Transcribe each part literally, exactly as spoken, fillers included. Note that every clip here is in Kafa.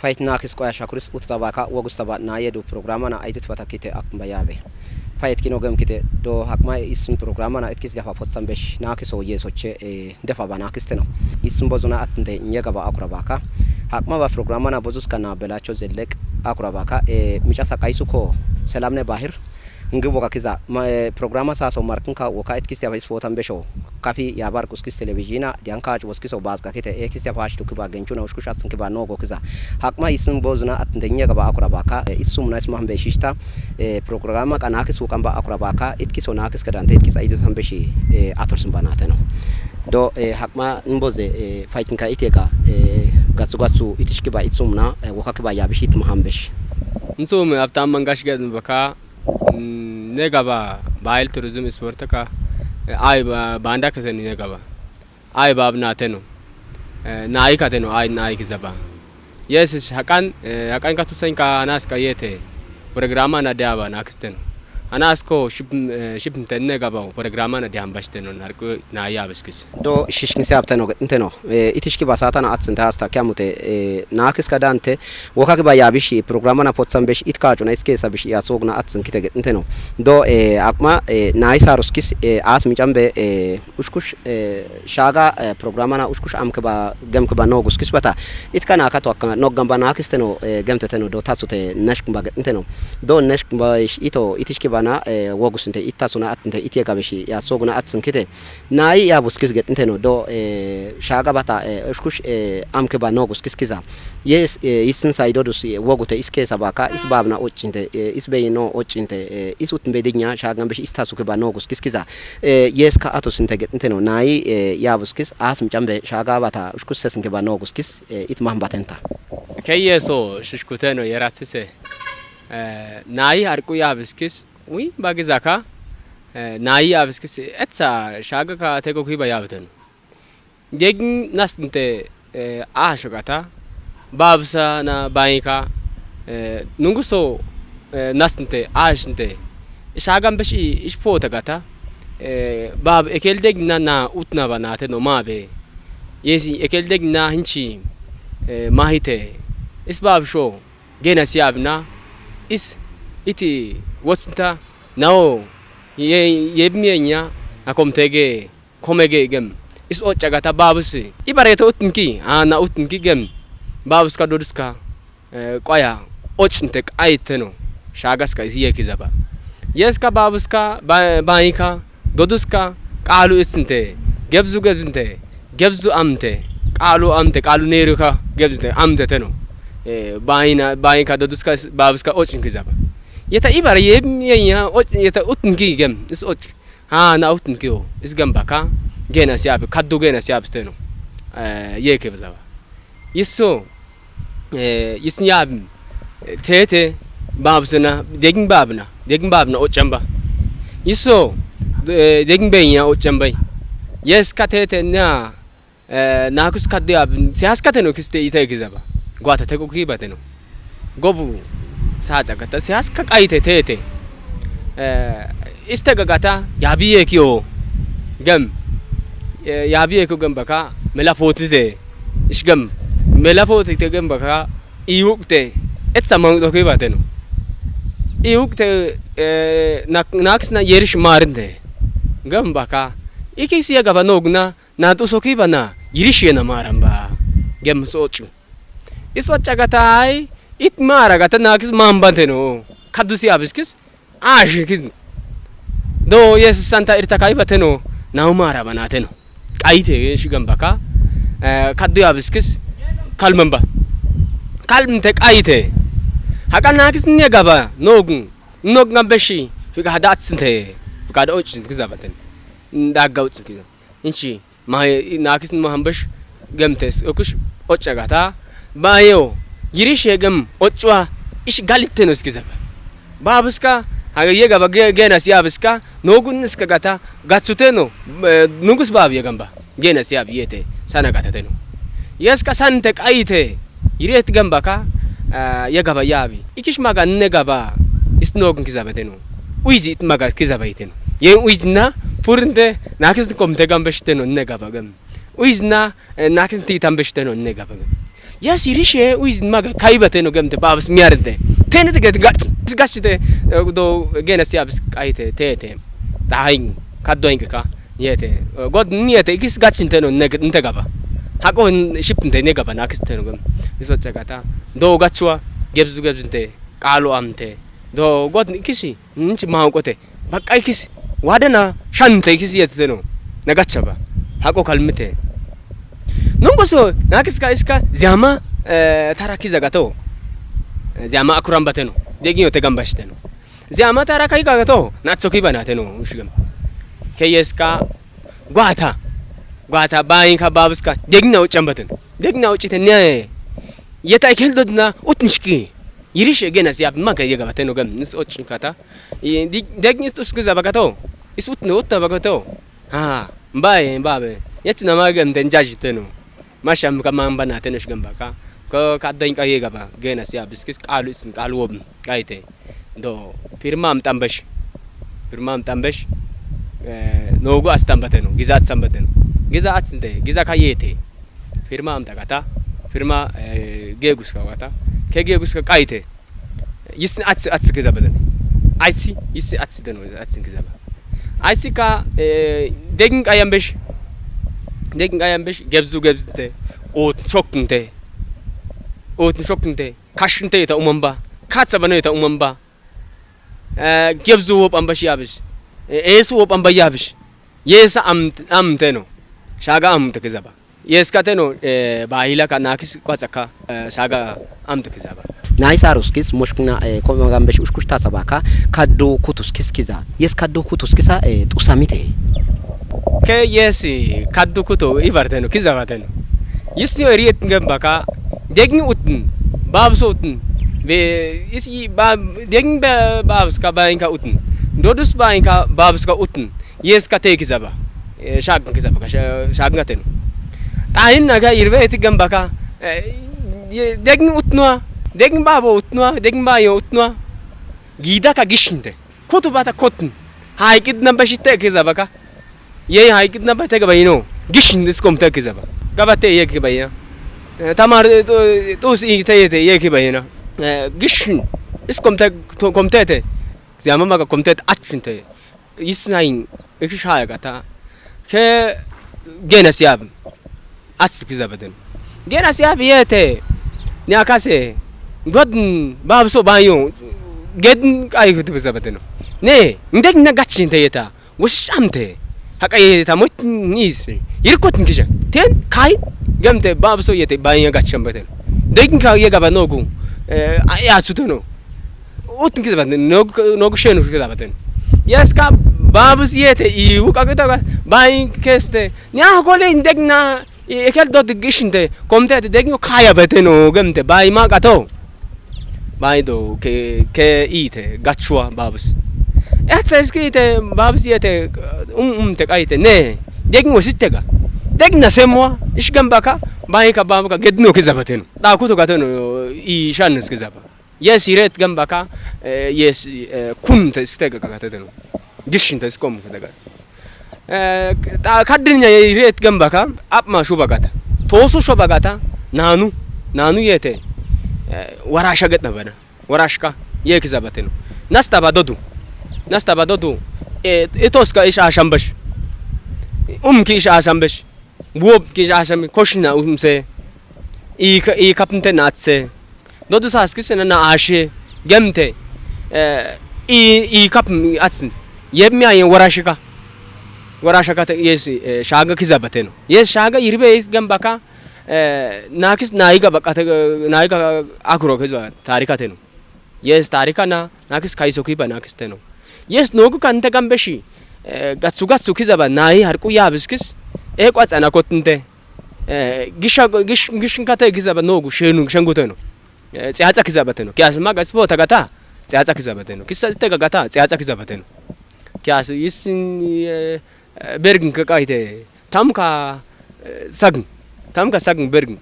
Ait naakis qoya shakuris uttabaka wogustaba naayedu programana aidit batakite akmba yabe. Payet kino gemkite do hakma issun programana itkis gafa potsan besh naakiso yesoche, e, defa ba naakisteno. Issun bozuna attinde nyegaba akurabaka. Hakma ba programana bozuska na belacho zellek akurabaka. E, micasa kaisuko selamne bahir. Ngi boga kiza, ma, e, programa saso markinka woka etkiste afa ispotan besho. Kafi yabar kuskis televizina, dianka ach woskiso bazga kite, e, kiste afa ashtu kiba genchuna ushkush atsin kiba nogo kiza. Hakma isun bozuna atinde nyegaba akurabaka, e, isumna isma hambe shishta, e, programa ka nakis wukamba akurabaka, itkiso nakis kadante, itkis aidu hambe shi, e, ator simbanateno. Do, e, hakma nboze, e, faitinka itega, e, gatsu gatsu itish kiba itsumna, e, woka kiba yabish itma hambesh. Nsum abtam mangash ged baka, mm, negaba, bail tourism sport ka, e, ai ba, banda keten negaba. Ai bab nateno. E, nai kateno, ai nai kizaba. Yes, hakan, e, hakan katusen ka anas ka yete. Programa na diaba na kisten. Anas ko ship, e, ship tenne gaba programa na diam basteno narko na yabiskis. Do shishkin se abteno nteno. E, itishki basata na atsin ta asta kiamute, e, nakis kadante. Woka kiba yabishi programa na potsan besh itkachuna iskesa bish yasogna atsin kite nteno. Do, e, akma, e, nai saruskis, e, as micambe, e, ushkush, e, shaga, e, programana ushkush amkeba gemkeba noguskis bata. Itkana kato akma nogamba nakisteno, e, gemteteno do tatsute neshkmba nteno. Do neshkmba ish ito itishkibana, e, wogusinte itasuna atinte itie gabeshi yasogna atsin kite. Nai yabuskis nteno do, e, shaga bata, e, ushkush, e, amkeba noguskis kiza. Yes, e, isin saidodus, e, wogute iskesa baka, is babna ochinte, e, is beyino ochinte, e, is utmbe dinya shagan bish istasuke ba noguskis kiza. E, yes ka atus inte nteno. Nai, e, yabuskis as micambe shaga bata ushkus sesinke ba noguskis, e, itmam batenta. Ke yeso shishkuteno yeratsise. E, nai arku yabuskis, wi bagizaka. E, nai yabuskis, etsa shaga ka tego kiba yabten. Gegin nastinte, e, ashogata, babsa na bainka, e, nunguso, e, nastinte, ashinte, shagan beshi ish pota gata, e, bab ekel degna na utna ba nate no mabe. Yesi ekel degna hinchi, e, mahite, is bab sho, gena siabna, is iti wotsinta, nao, ye, yebmienya, akomtege, komege gem, is ochagata babusi. Ibarete utnki, ana utnki gem, babuska doduska, e, qoya, ochinte qaiteno, shagaska is yekizaba. Yeska babuska, ba, baika, doduska, qalu itsinte, gebzu gebzinte, gebzu amte, qalu amte, qalu neruka, gebzinte, amte teno. E, baina, baika, doduska, babuska, ochnkizaba. Yeta ibara yem, yenya, och, yeta utnki gem, is och. Ha, na utnki o, is gem baka, gena siabi, kaddu gena siabi steno. E, yeke bzaba. Isso, e, is nyabim, e, tete, babsna, degin babna, degin babna, ochamba. Isso, e, degin benya, ochamba. Yes, ka tete na, e, nakus kaddu yabin, sias kateno kiste ite gizaba. Gwata teko kibateno. Gobu, saca gata, sias ka qaite tete. E, iste gagata, yabiye kiyo. Gem, e, yabiye kiyo gem baka, mela potite. Ish gem, mela potite gem baka, iwukte, etsa mang doke bateno. Iwukte, e, nak, naksna yerish marinde. Gem baka, ikis yegaba nogna, na tu soki bana, yirish yena maramba. Gem sochu. Is ochagata ai, it mara gata nakis mambanteno. Kaddu siabiskis, ashikis. Do yes santa irta kai bateno, na mara banateno. Qaite shigam baka, e, kaddu yabiskis, kalmamba. Kalmte qaite. Haka nakis negaba, nogun, nogun beshi, fika hadatsinte, fika da ochinte kizabaten. Daga ochinte kiza. Inchi, ma, nakis ma hambash, gemtes, okush, ochagata, bayo, yirish yegem, ochwa, ish galittenos kizaba. Babuska, haga yegaba ge, genas yabuska, nogun iska gata, gatsuteno, e, nungus bab yegamba, genas yab yete, sana gatateno. Yeska sante qaite, yiret gamba ka, a, yegaba yabi. Ikish maga negaba, is nogun kizabateno. Uizi it maga kizabaiteno. Yen uizna, purinte, nakis komte gamba shiteno negaba gem. Uizna, e, nakis titan beshteno negaba gem. Yes, irishe uizin maga kaiba teno gemte babs miarde. Tene te gach gach te do genas yabs kaite te te. Dahin kaddo inka yete. God niyete ikis gachin teno nte gaba. Hako shipte ne gaba nakis teno gem. Iso chakata. Do gachwa gebzu gebzinte. Kalo amte. Do God ikisi. Nchi mawqote. Baqa ikis. Wadana shante ikis yete teno. Nagachaba. Hako kalmite. Nungoso nakiska iska ziyama tara kiza gato. Ziyama akuran bateno. Degin yote gambash teno. Ziyama tara kai gato. Natso kiba nateno ushigam. Keyeska gwata. Gwata bainka babuska degin na uchan bateno. Degin na uchite ne. Yeta ikel dodna utnishki. Yirish genas yap maka yega bateno gam nis och kata. Degin is uskiza bagato. Is utna utna bagato. Ha, mbaye mbabe. Yet na magam den jaji teno. Masham ka mamba na teno shigam baka. Ko ka den ka yega ba. Genas ya biskis kalu isin kalu wobn. Kaite. Do firma am tambash. Firma am tambash. Nogo as tambateno. Giza as tambateno. Giza atsinte. Giza ka yete. Firma am takata. Firma gegus ka kata. Ke gegus ka kaite. Yisni atsi atsi kiza badan. Aitsi yisni atsi deno atsi kiza ba. Aitsi ka degin ayambesh. Degin ayambesh gebzu gebzinte. Ot shokinte. Ot shokinte. Kashinte ta umamba. Katsa bano ta umamba. Gebzu wop ambash yabish. Esu wop amba yabish. Yesa am am teno. Shaga am te kiza ba. Yeska teno. Bahila ka nakis kwatsaka. Shaga am te kiza ba. Nai saruskis mushkna ko magambesh ushkush tasabaka. Kaddu kutus kiskiza. Yes kaddu kutus kisa tusamite. Ke yes kaddu kuto ibar teno kiza ba teno. Yisni eriet ngembaka. Degin utn. Babso utn. Be is ba degin babska bainka utn. Dodus bainka babska utn. Yes ka teki zaba. Shagin ki zaba ka shagin ka teno. Tahin naga irbe eti gamba ka. Degin utnwa. Degin babo utnwa. Degin bayo utnwa. Gida ka gishinte. Kutu bata kotn. Haikid namba shi teki zaba ka. Ye haikid namba teki bayino. Gishin diskom teki zaba. Gaba te ye ki bayina. Tamar tus i te ye te ye ki bayina. Gishin. Iskom te kom te te. Ziyama maga kom te achinte. Yisnain ikish haya gata. Ke genas yab. As kiza baden. Genas yab yete. Ni akase. Godn babso bayo. Gedn ay kutu kiza baden. Ne, ndeg na gachin te yeta. Wush amte. Haka yeta mot nis. Yirkot nkisha. Ten kai. Gamte babso yete bayo gachan baden. Degin ka yega banogu. Ya suteno. Utn kiza baten, nogu shenu kiza baten. Yes ka babus yete i wuka kita ka bain keste. Nya hokole indegna ekel dot gishinte komte te degno kaya beteno gemte bai ma gato. Bai do ke ke ite gachwa babus. Etsa iski ite babus yete um um te kaite ne. Degno sitega. Degna semwa ish gambaka bai ka babuka gedno kiza bateno. Da kuto gateno i shanus kiza ba. Yes iret gambaka. Yes kun ta istega kaka tedeno. Gishin ta iskom tedega. Ta kaddinya iret gambaka. Apma shubagata tosu shubagata. Nanu nanu yete. Warasha getna bana warashka. Ye kizabateno. Nasta badodu. Nasta badodu. Itoska ish ashambash. Umki ish ashambash. Buobki ish ashambash koshna umse. I kapnte natse. Dodu saskisena na ashe gemte. I i kap atsin. Yebmi ayen warashika. Warashaka te yes. Shaga kizabateno. Yes shaga iribe gambaka. Nakis naiga bakate naiga akuro kizba tarikateno. Yes tarikana nakis kaiso kiba nakis teno. Yes nogu kante gambeshi. Gatsu gatsu kizaba nai harku yabiskis. Ekwatsana kotnte. Gisha gish gish kate kizaba nogu shenu shenguteno. Tsiatsa kizabateno kiyas maga spo tagata. Tsiatsa kizabateno kisa tega gata tsiatsa kizabateno. Kiyas yisin bergin kakaite tamka sagn tamka sagn bergin.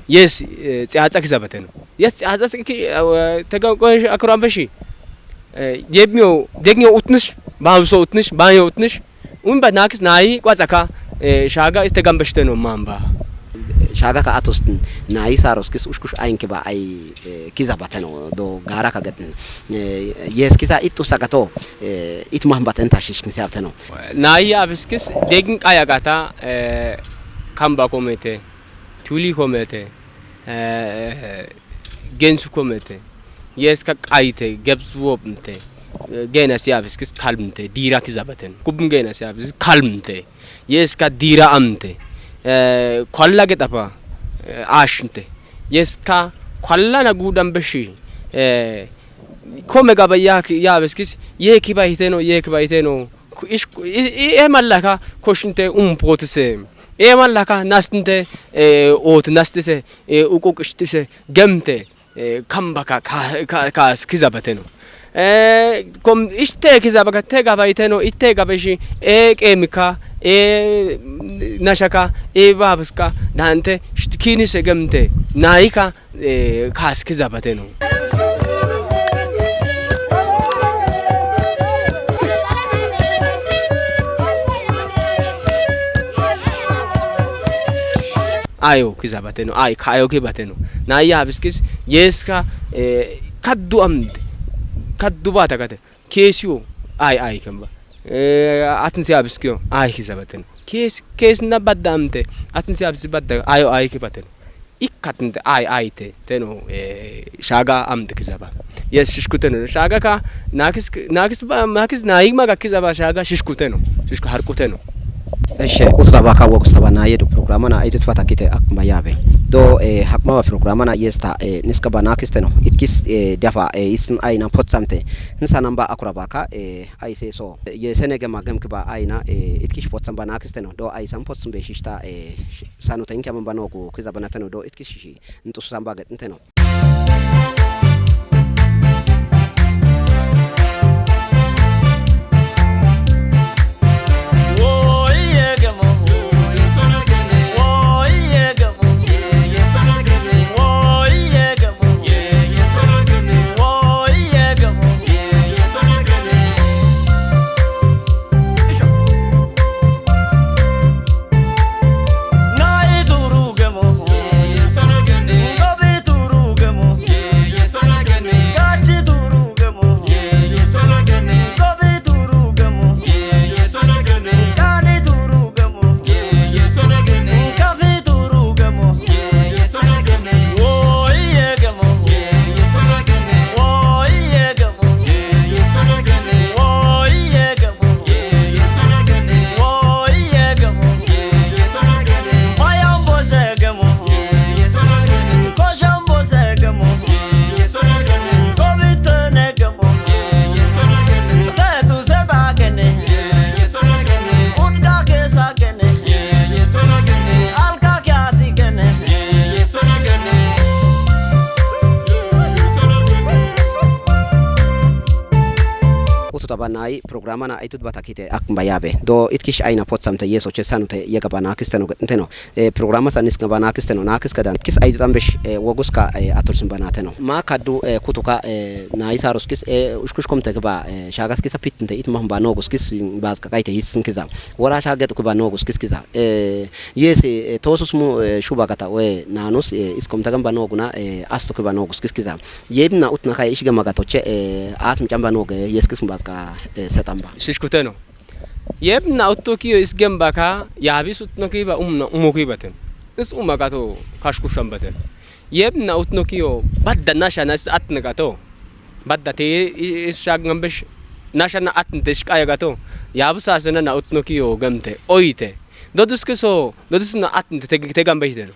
Yes tsiatsa kizabateno. Yes tsiatsa ki tega ko akrambeshi. Debnyo degno utnish bamso utnish banyo utnish. Umba nakis nai kwatsaka. Shaga iste gambeshteno mamba. Shaagaka atustin, naayi saaroskis ushkush ayin kiba ay, eh, kizabateno, do gaaraka getin. Eh, yeskiza it usagato, eh, it mahmbaten ta shishkin siabteno. Naayi abiskis, degin qayagata, eh, kamba komete, tuli komete, eh, gensu komete. Yeska qayte, gebsu wopmte. Eh, gena siabiskis kalmte, dira kizabaten. Kubm gena siabiskis kalmte. Yeska dira amte. Eh, kwalla getafa, eh, ashinte. Yeska kwalla na gudan beshi. Eh, kome gaba ya, ya beskis, ye kiba hiteno, ye kiba hiteno. Ku-, ish, ku-, i, i, e mallaka koshinte um potise. E mallaka nastinte, eh, ot nastise, eh, uquq ishtise, gemte. Eh, kambaka ka, ka, kas kizabateno. Eh, kom ishte kizabaka te gabayteno, ite gabeshi, eh, qemika, eh, nashaka, eh, babuska, dante, sh-, kinise gemte, naika, eh, kas kizabateno. Ayo kizabateno, ay kayo kibateno. Na yabiskis, yeska, eh, kaddu amde, kaddu bata kate. Kesiyo, ay, ay kamba. Eh, atin siyabiskiyo, ay kizabateno. Kes, kes na badda amde, atin siyabis badda, ayo, ay kibateno. Ikkatinte, ay, ay te, teno, eh, shaga amde kizaba. Yes, shishkuteno. Shaga ka, nakis, nakis ba, nakis na igma ga kizaba shaga shishkuteno. Shishku harkuteno. Eshe, usta ba ka wogsta ba na yedu programa na edit fata kite ak mbayabe. Do, eh, hakma ba programa na yesta, eh, niska ba nakisteno. Itkis, eh, dafa, eh, isin ay na potsamte. Nsa namba akura ba ka, eh, ay se so. Ye sene gema gem kiba ay na, eh, itkish potsam ba nakisteno. Do ay sam potsam be shishta, eh, sh-, sanu tenke man ba no ku kizaba na teno do itkish shi. Ntusu samba gatinteno. Ututa ba nai programa na itut ba takite ak mbayabe. Do itkish aina potsam te yeso che sanu te yega ba nakisteno gatinteno. Eh, programa sa niska ba nakisteno, nakiska dan. Kis aidu tambesh, eh, woguska, eh, atur simba nateno. Ma kaddu, eh, kutuka, eh, na isaruskis, eh, ushkush komte ba, eh, shagaskisa pitinte it mahmba noguskis bazka kaite hissin kiza. Wara shaget kuba noguskis kiza. Eh, yesi, eh, tosus mu, eh, shuba gata we nanus, eh, iskom tagan ba noguna, eh, astu kuba noguskis kiza. Yebna utna kai ishge magatoche, eh, asm chamba noge yeskis bazka, eh, setamba. Shishkuteno. Yebna uttokiyo isgembaka, yabis utnokiba umna umokibaten. Is umagato kashkushambaten. Yebna utnokiyo badda nasha nas atnagato. Badda te i-, is shagngam besh nasha na atnte shkayagato. Yabu sasena na utnokiyo gemte. Oite. Dodus kiso, dodus na atnte te, te gambe hiteno.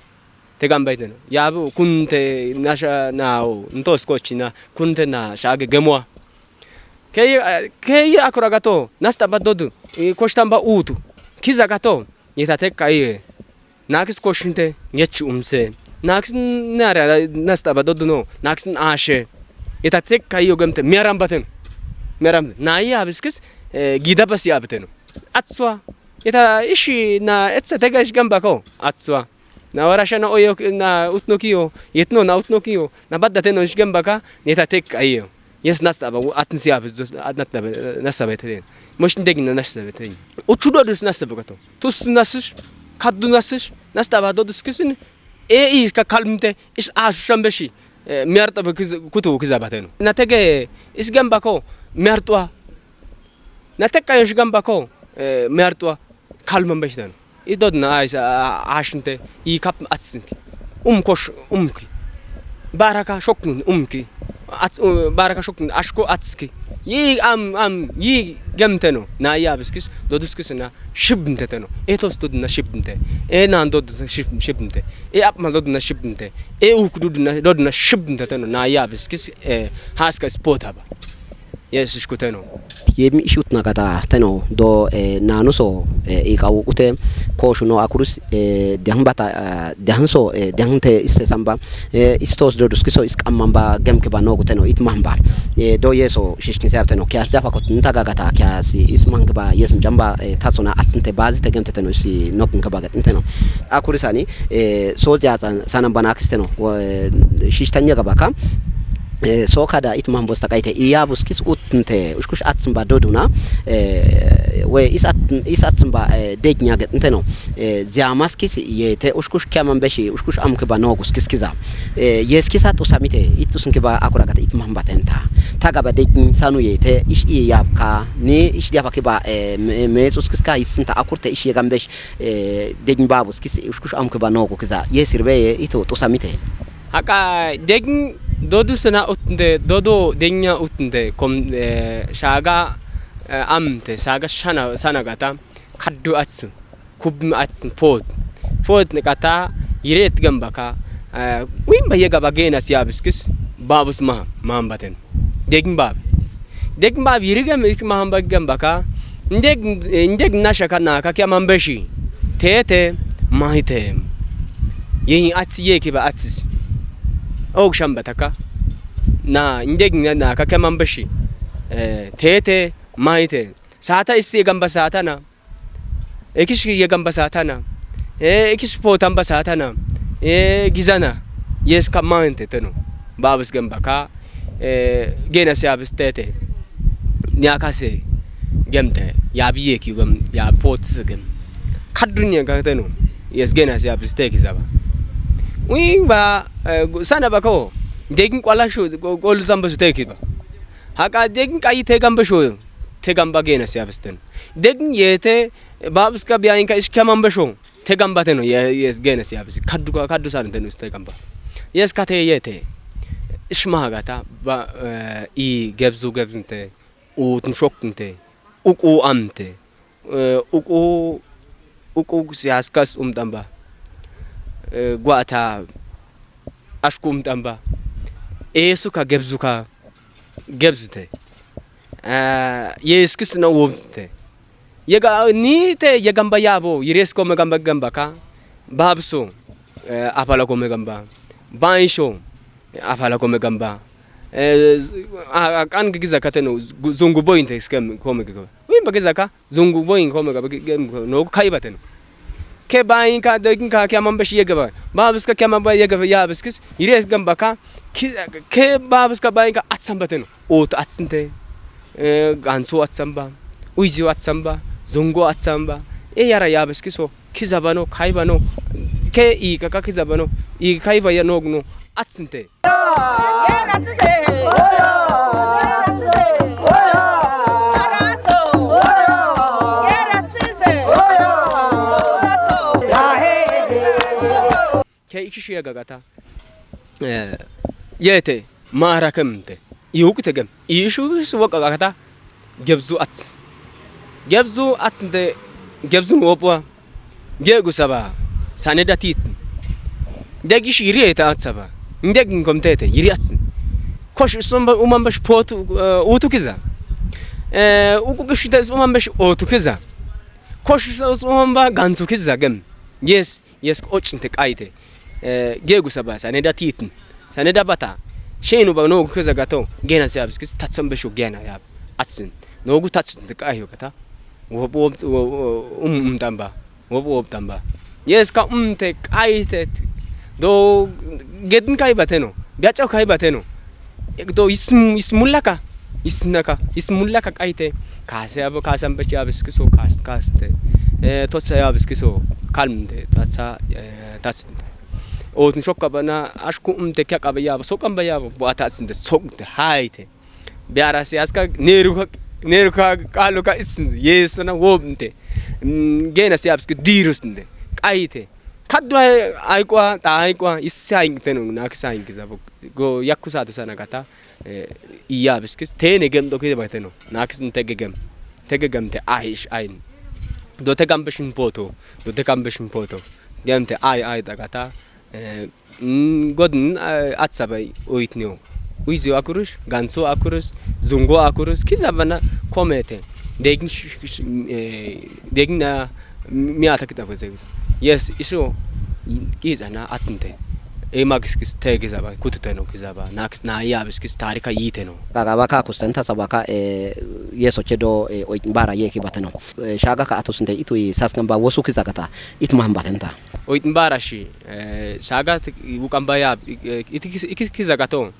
Te gambe hiteno. Yabu kunte nasha na o, ntos kochina, kunte na shage gemwa. Kei, eh, kei akuragato, nasta ba dodu, eh, koshtamba utu. Kiza gato, yeta tekka iye. Nakis koshinte, yech umse. Nakis nara nasta ba dodu no, nakis ashe. Yeta tekka iyo gemte, miaram baten. Miaram, na iya biskis, eh, gida bas ya biteno. Atswa. Yeta ishi na etsa tega ish gamba ko. Atswa. Na wara shana oyo na utnokiyo, yetno na utnokiyo, na badda teno ish gamba ka, yeta tekka iyo. Yes, nasta ba, atn siya bis, atn nasta ba, nasta ba teden. Mosh ndegin na nasta ba teden. Uchu do dus nasta ba gato. Tus nasish, kaddu nasish, nasta ba do dus kisin. E iska kalmte is asushan beshi. E, miyarto be kiz-, kutu kizabate no. Na tege is gamba ko miyarto. Na tekka yosh gamba ko, e, miyarto. Kalman beshi tano. Is dodna ais, a, a, ashinte, i kap atsinki. Um kosh, umki. Baraka shokun, umki. At, um, baraka shokun, ashko atski. Yi am, am, yi gemteno. Na yabiskis, doduskis na shibnte teno. E tos dodna shibnte. E nan dodna shib-, shibnte. E apma dodna shibnte. E uk dodna, dodna shibnte teno. Na yabiskis, e, haska spotaba. Yes, shkuteno. Yemi ishutna gata teno do, e, nanuso, e, ikawu ute, koshuno akurus, e, dehmbata, e, dehnso, e, dehngte isse samba, e, istos doduskiso iskamamba gemke ba nogu teno itmamba. E, do yeso shishkin se teno. Kias dafa kot nta gagata kias ismang ba yes mjamba, e, tasona atnte bazi te gemte teno isi nok nka bagat nteno. Akurisani, e, so ja san-, sanan bana kisteno. Wo, e, shishtanya gabaka. E, so kada itmambos takaite. Iya buskis utnte. Ushkush atsmba doduna. E, we is at-, is atsmba, e, dejnya get nteno. E, ziamaskis yete ushkush kiaman beshi, ushkush amke ba nogus kiskiza. E, yeskisa tusamite, itus nke ba akura gata itmamba tenta. Taga ba dejn sanu yete, ish iye yabka, ni ish diapa ke ba, e, me, me sus kiska isinta akurte ish yegan besh, e, dejn babus kis, ushkush amke ba nogu kiza. Yesirbe ye, itu tusamite. Haka dejn dodu sana utnde, dodo dejnya utnde, kom, e, shaga, e, amte, shaga shana, sana gata, kaddu atsu. Kubmi atsin pot. Pot ne kata yiret gambaka. E, wimba yega ba genas yabiskis. Babus ma, mambaten. Degin bab. Degin bab yirigam ik mahamba gambaka. Ndeg, ndeg nasha ka naka kya mambeshi. Tete, mahite. Yehin atsi yeki ba atsis. Og shambataka. Na, ndeg na, naka kya mambeshi. E, tete, mahite. Sata issi gamba sata na. Ekish yegamba satana. E, ekish potamba satana. E, gizana. Yes ka mante teno. Babus gamba ka. E, gena se abis tete. Nya kase. Gemte. Ya biye ki gem. Ya pot se gem. Kaddunya ka teno. Yes gena se abis te ki zaba. Wi ba, e, gu-, sana ba ko. Degin kwala shu, go-, golu zamba shu te ki ba. Haka degin kayi te gamba shu. Te gamba gena se abis teno. Degin yete, babska biya inka ish kya mamba sho. Te gamba teno, ye, yes, gene si abisi. Kaddu ka, kaddu san teno is te gamba. Yes, kate yete. Ish mahagata, ba, e, i gebzu gebzinte, u tumshokinte, uku amte, e, uku, uku si askas umtamba, e, guata, ashku umtamba, e, suka gebzuka, gebzute. E, ye iskisna wobte. Yega, ni te yegamba yabo, yires kome gamba gamba ka. Babso, e, apala kome gamba. Baisho, apala kome gamba. E, z-, a, a, kan giza kateno, gu-, zungu boy inte skem kome gamba. Wimba giza ka, zungu boy kome gamba, ge-, gem, no kaiba teno. Ke bain ka, degin ka, ke amambesh yegaba. Babska ke amamba yegaba, yabiskis, yires gamba ka, ki, ke babska bain ka, atsamba teno. Otu atsinte, e, gansu atsamba, uizu atsamba, zungu atsamba. E yara yabiskiso, kizabano, kaibano, ke i kaka kizabano, i kaiba ya nogno, atsinte. Ke ikishu yegagata. E, yete, mara kemte. Iukite gem. Ishu, ishu waka gata. Gebzu ats. Gebzu ats nte, gebzu wopwa. Gegu saba. Sane datit. Deg ish iri eta ats saba. Deg nkomtete, iri ats. Kosh somba umambash potu, e, utu kiza. E, uku kishite umambash otu kiza. Kosh somba ganzu kiza gem. Yes. Yes, ochinte kaite. E, gegu saba, sane da titin. Sane da bata. Shenu ba nogu keza gato. Gena se abskis, tatsan beshu gena yab. Atsin. Nogu tatsun te kayo kata. Wo, wo, wo, wo, um, um tamba. Wo, wo tamba. Yes, ka um te kaite. Do, gedin kai bateno. Biacha kai bateno. Ek do ism-, ismullaka, isnaka, ismullaka kaite. Kase abo kasam bachi abiskiso kas, kaste. E, totsa abiskiso kalmde, tatsa, e, tatsinte. Ootun shokka bana, ashku umte kya qaba yaba, soqan ba yaba, bu ata atsinde, soqte, hayte. Biyara siyaska, neruka, neruka, qaluka itsin, yesana, wobnte. Mm, gena siyabski, dirustinde, qayte. Kaddu ay, ayqwa, ta ayqwa, issi ayqteno, nakis ayqizabo. Go, yakku saatu sana gata, eh, iya biskis, tene gem doki bateno. Nakis inte gegem. Te gegemte ahish ayin. Do te gambishin poto. Do te gambishin poto. Gemte ay ay dagata. Eh, mm, godin, eh, atsabay oytneo. Uyzio akurus, ganso akurus, zungo akurus, kizabana komete. Degin sh-, sh-, eh, degin na miyata kitaba zegita. Yes, iso kizana atnte. E magiskis te gizaba, kututeno gizaba. Nakis na yabiskis tarika yiteno. Gagaba ka kustenta sabaka, eh, yeso chedo, eh, oytn bara yeki bateno. Eh, shaga ka atusnte itui saskan ba wosu kizagata. Itma hambatenta. Oytn bara shi, eh, shaga tik wukan ba ya, eh, itikis, ikis kizagato.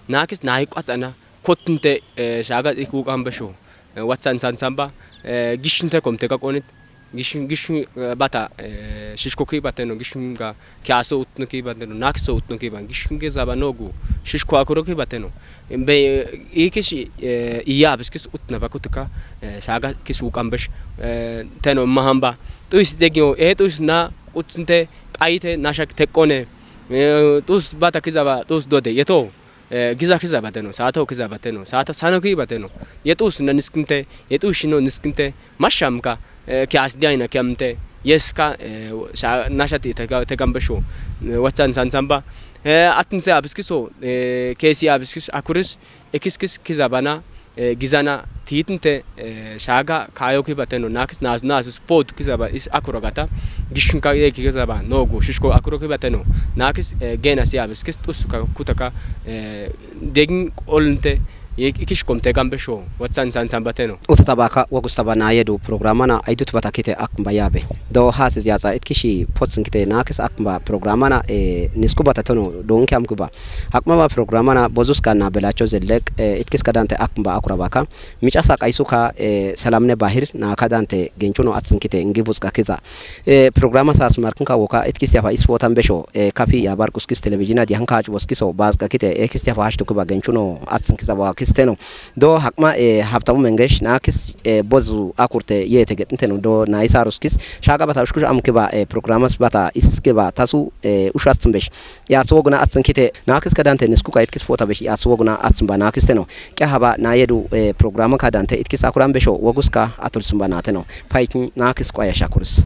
Nakis na iqwatsana. Kottinte, eh, shaga ik wukan basho. Eh, watsan san samba, eh, gishinte komte ka qonit. Gishin, gishin, eh, bata, eh, shishko ki bateno, gishin ga kyaso utno ki bateno, nakso utno ki ban, gishin ge zaba nogu, shishko akuro ki bateno. Be, ikish, eh, iya biskis utna ba kutuka, eh, shaga kis wukan bash, eh, teno mahamba. Tuis degio, eh, tuis na, kutsinte, qayte, nashak tekone, eh, tuis bata kizaba, tuis dode, yeto. Eh, giza kiza bateno, sato kiza bateno, sato sano ki bateno. Yetus na niskinte, yetus shino niskinte, mashamka, eh, kias diaina kiamte, yeska, eh, sha-, nashati tega-, tegambesho, eh, watsan sansamba. Eh, atinse abiskiso, eh, kesi abiskis akuris, ekiskis kiza bana, eh, gizana titinte, eh, shaga kayo ki bateno, nakis naz, naz sport kiza ba is akuragata, gishinka ye kiza ba, nogu, shishko akuro ki bateno, nakis, eh, gena si abiskis tusuka kutaka, eh, degin olunte, ye ikish komte gambesho, watsan san san bateno. Utata baka, wagustaba na yedu programana, aidut batakite akmba yabe. Do hasi ziyaza itkishi potsin kite nakis akmba programana, eh, nisku batatono, do unke amkuba. Akmaba programana, bozus kana belacho zellek, eh, itkis kadante akmba akurabaka. Micasa qaysuka, eh, salamne bahir, na kadante genchuno atsinkite, ngibus kakiza. Eh, programa sas markinka woka, itkis yafa isfotan besho, eh, kafi ya barkuskis televizina di hanka achu boskiso, bas kakite, eh, kis yafa hashtu kuba genchuno atsinkiza ba kisteno. Do hakma, eh, haptamu mengesh, na kis, eh, bozu akurte, ye te getnteno, do na isa ruskis, shaga bata ushkush amkiba, eh, programas bata, isiskiba, tasu, eh, ushatsin besh. Ya suwoguna atsin kite, nakis kadante nisku ka itkis fota besh, ya suwoguna atsin ba nakis teno. Kya haba na yedu, eh, programa kadante itkis akuran besho, woguska atul sumba na teno. Paikin nakis kwa ya shakuris.